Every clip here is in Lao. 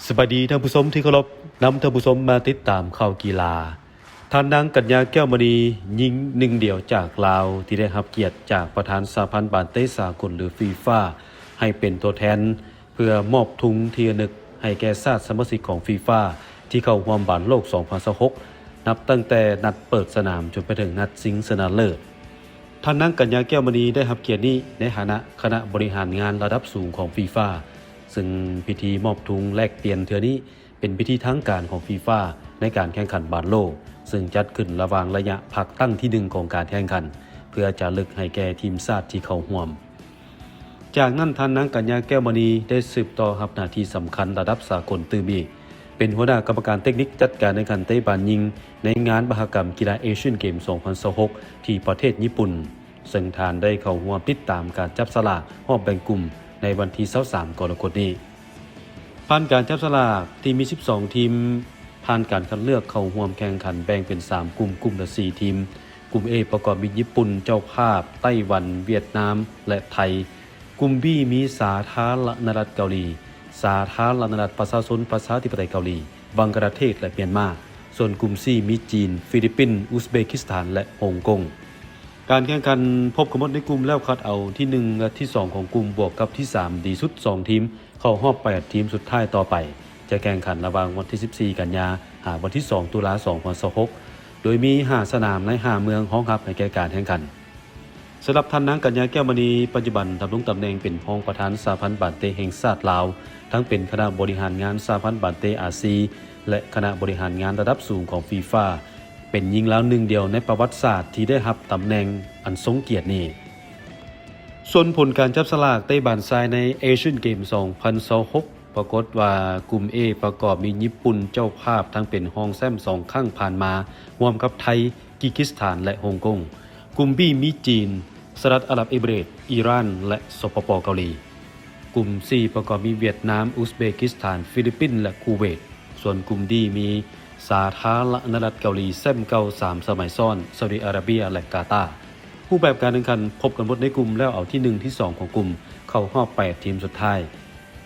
ສະບາຍດີທ່ານຜູ້ຊົມທີ່ເຄົາລົບ, ນຳທ່ານຜູ້ຊົມມາຕິດຕາມຂ່າວກິລາ. ທ່ານນາງ ກັນຍາ ແກ້ວມະນີ, ຍິງໜຶ່ງດຽວຈາກລາວ ທີ່ໄດ້ຮັບກຽດຈາກປະທານສະຫະພັນບານເຕະສາກົນ ຫຼື ຟີຟາ ໃຫ້ເປັນຕົວແທນ ເພື່ອມອບທຸງທີ່ລະນຶກໃຫ້ແກ່ຊາດສະມາຊິກຂອງຟີຟາ ທີ່ເຂົ້າຮ່ວມບານໂລກສອງພັນຊາວຫົກ ນັບຕັ້ງແຕ່ນັດເປີດສະໜາມຈົນໄປເຖິງນັດຊິງຊະນະເລີດ. ທ່ານນາງ ກັນຍາ ແກ້ວມະນີ ໄດ້ຮັບກຽດນີ້ໃນຖານະຄະນະບໍລິຫານງານລະດັບສູງຂອງຟີຟາ ເຊິ່ງພິທີມອບທຸງແລກປ່ຽນເທື່ອນີ້ ເປັນພິທີທາງການຂອງຟີຟາໃນການແຂ່ງຂັນບານໂລກ ເຊິ່ງຈັດຂຶ້ນລະຫວ່າງໄລຍະພັກຕັ້ງທີໜຶ່ງຂອງການແຂ່ງຂັນ ເພື່ອຈາລຶກໃຫ້ແກ່ທີມຊາດທີ່ເຂົ້າຮ່ວມ. ຈາກນັ້ນ ທ່ານນາງ ກັນຍາ ແກ້ວມະນີ ໄດ້ສືບຕໍ່ຮັບໜ້າທີ່ສຳຄັນລະດັບສາກົນຕື່ມອີກ ເປັນຫົວໜ້າກຳມະການເຕັກນິກຈັດການແຂ່ງຂັນເຕະບານຍິງ ໃນງານມະຫະກຳກິລາເອຊຽນເກມສອງພັນຊາວຫົກ ທີ່ປະເທດຍີ່ປຸ່ນ ເຊິ່ງທ່ານໄດ້ເຂົ້າຮ່ວມຕິດຕາມການຈັບສະຫຼາກຮອບແບ່ງກຸ່ມໃນວັນທີຊາວສາມກໍລະກົດນີ້. ຜ່ານການຈັບສະຫຼາກທີ່ມີສິບສອງທີມ ຜ່ານການຄັດເລືອກເຂົ້າຮ່ວມແຂ່ງຂັນແບ່ງເປັນສາມກຸ່ມ, ກຸ່ມລະສີ່ທີມ. ກຸ່ມ A ປະກອບມີຍີ່ປຸ່ນເຈົ້າພາບ, ໄຕ້ຫວັນ, ຫວຽດນາມ ແລະ ໄທ. ກຸ່ມ B ມີສາທາລະນະລັດເກົາຫຼີ, ສາທາລະນະລັດປະຊາຊົນປະຊາທິປະໄຕເກົາຫຼີ, ບັງກະລາເທດ ແລະ ມຽນມາ. ສ່ວນກຸ່ມ C ມີຈີນ, ຟີລິບປິນ, ອຸສເບກິສຖານ ແລະ ຮົງກົງ. ການແຂ່ງຂັນພົບກຳນົດໃນກຸ່ມແລ້ວຄັດເອົາທີໜຶ່ງ ແລະ ທີສອງຂອງກຸ່ມ ບວກກັບທີສາມດີສຸດສອງທີມ ເຂົ້າຮອບແປດທີມສຸດທ້າຍຕໍ່ໄປ ຈະແຂ່ງຂັນລະຫວ່າງວັນທີສິບສີ່ກັນຍາ ຫາວັນທີສອງຕຸລາສອງພັນຊາວຫົກ ໂດຍມີຫ້າສະໜາມໃນຫ້າເມືອງຮອງຮັບໃຫ້ແກ່ການແຂ່ງຂັນ. ສຳລັບທ່ານນາງ ກັນຍາ ແກ້ວມະນີ, ປັດຈຸບັນດຳລົງຕຳແໜ່ງເປັນຮອງປະທານສະຫະພັນບານເຕະແຫ່ງຊາດລາວ, ທັງເປັນຄະນະບໍລິຫານງານສະຫະພັນບານເຕະອາຊີ ແລະ ຄະນະບໍລິຫານງານລະດັບສູງຂອງຟີຟາ, ເປັນຍິງລາວໜຶ່ງດຽວໃນປະຫວັດສາດທີ່ໄດ້ຮັບຕຳແໜ່ງອັນຊົງກຽດນີ້. ສ່ວນຜົນການຈັບສະຫຼາກເຕະບານຊາຍໃນເອຊຽນເກມສອງພັນຊາວຫົກ ປາກົດວ່າກຸ່ມ A ປະກອບມີຍີ່ປຸ່ນເຈົ້າພາບ ທັງເປັນຮອງແຊ້ມສອງຄັ້ງຜ່ານມາ ຮ່ວມກັບໄທ, ກີກິສຖານ ແລະ ຮົງກົງ. ກຸ່ມ B ມີຈີນ, ສະຫະລັດອາຣັບເອມິເຣດ, ອີຣານ ແລະ ສປປ ເກົາຫຼີ. ກຸ່ມ C ປະກອບມີຫວຽດນາມ, ອຸສເບກິສຖານ, ຟີລິບປິນ ແລະ ຄູເວດ. ສ່ວນກຸ່ມ D ມີສາທາລະນະລັດເກົາຫຼີ, ແຊ້ມເກົ່າສາມສະໄໝຊ້ອນ, ຊາອຸດີອາຣາເບຍ ແລະ ກາຕາ. ຮູບແບບການແຂ່ງຂັນພົບກຳນົດໃນກຸ່ມແລ້ວເອົາທີໜຶ່ງ, ທີສອງຂອງກຸ່ມ ເຂົ້າຮອບແປດທີມສຸດທ້າຍ.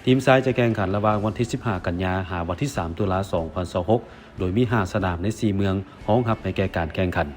ທີມຊາຍຈະແຂ່ງຂັນລະຫວ່າງວັນທີສິບຫ້າກັນຍາ ຫາວັນທີສາມຕຸລາສອງພັນຊາວຫົກ ໂດຍມີຫ້າສະໜາມໃນສີ່ເມືອງຮອງຮັບໃຫ້ແກ່ການແຂ່ງຂັນ.